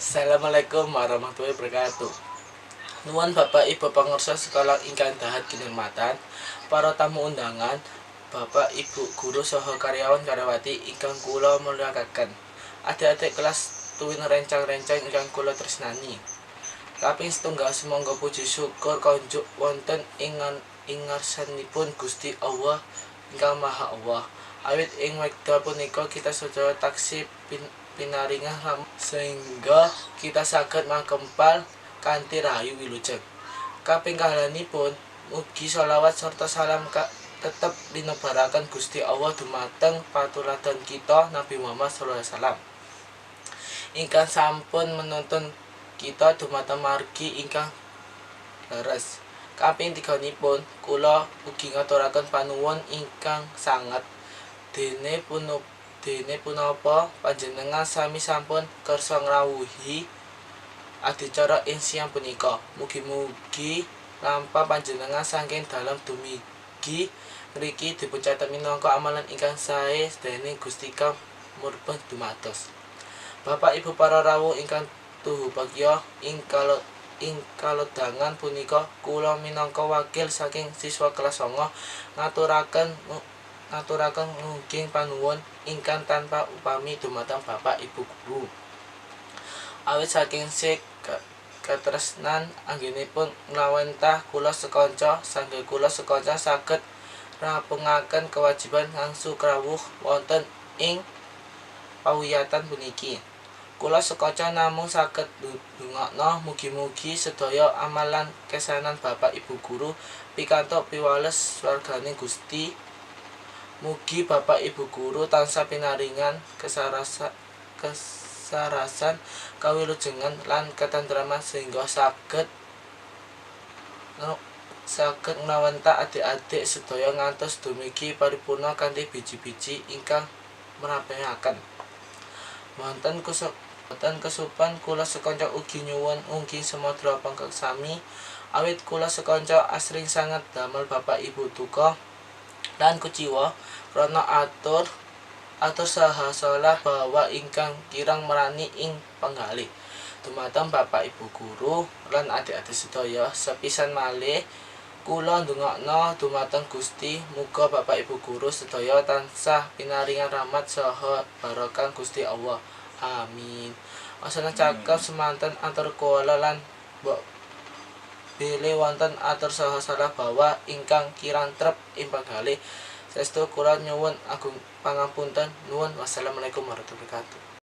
Assalamualaikum warahmatullahi wabarakatuh. Nuwun Bapak Ibu pangersa sekolah ingkang dahat kinurmatan, para tamu undangan, Bapak Ibu guru saha karyawan karyawati ingkang kula mulyakaken. Adik-adik kelas tuwin rencang-rencang ingkang kula tresnani. Kaping setunggal, sumangga puji syukur konjuk wonten ing ing ngarsanipun Gusti Allah ingkang Maha Allah. Awit ing wekdal punika kita sedaya taksih pinaringan sehingga kita saged makempal kanthi rahayu wilujeng. Kaping kalihipun, mugi sholawat serta salam tetep linebaraken Gusti Allah dumateng patuladan kita, Nabi Muhammad sallallahu alaihi wasallam, ingkang sampun menuntun kita dumateng margi ingkang leres. Kaping tiganipun, kula ugi ngaturaken panuwun ingkang sanget dene punapa panjenengan sami sampun kersa ngrawuhi adicara ing siang punika. Mugi-mugi lampah panjenengan saking dalem dumugi ngriki dipuncatet minangka amalan ingkang sae dening Gusti kang murbeng dumados. Bapak Ibu para rawuh ingkang tuhu bagya ing kalodhangan punika, kula minangka wakil saking siswa kelas 9 ngaturaken ngaturaken ngungging panuwun ingkang tanpa upami dumateng Bapak Ibu guru. Awit saking katresnan anggenipun nglawentah kula sekanca sangga kula sekanca saged ngrampungaken kewajiban ngangsu krawuh wonten ing pawiyatan puniki. Kula sekanca namung saged ndongakno mugi-mugi sedaya amalan kesaenan Bapak Ibu guru pikantuk piwales swarganing Gusti. Mugi Bapak Ibu guru tansah pinaringan kesarasan, kawilujengan lan katentraman sehingga saged saged nglawentah adik-adik sedaya ngantos dumugi paripurna kanthi biji-biji ingkang mrampingaken. Wonten kesupen kula sekanca ugi nyuwun ungging samudra pangaksami, awit kula sekanca asring sanget damel Bapak Ibu duka lan kuciwa krana atur atur saha salah bawa ingkang kirang marani ing panggalih. Dumateng Bapak Ibu guru lan adik-adik sedaya, sepisan malih kula ndongakno dumateng Gusti muga Bapak Ibu guru sedaya tansah pinaringan rahmat saha barokah Gusti Allah. Amin. Wasana cakep semanten atur kula lan mbok bilih wonten atur saha salah bawa ingkang kirang trep ing panggalih. Saestu kula nyuwun agung pangapunten. Nuwun. Wassalamualaikum warahmatullahi wabarakatuh.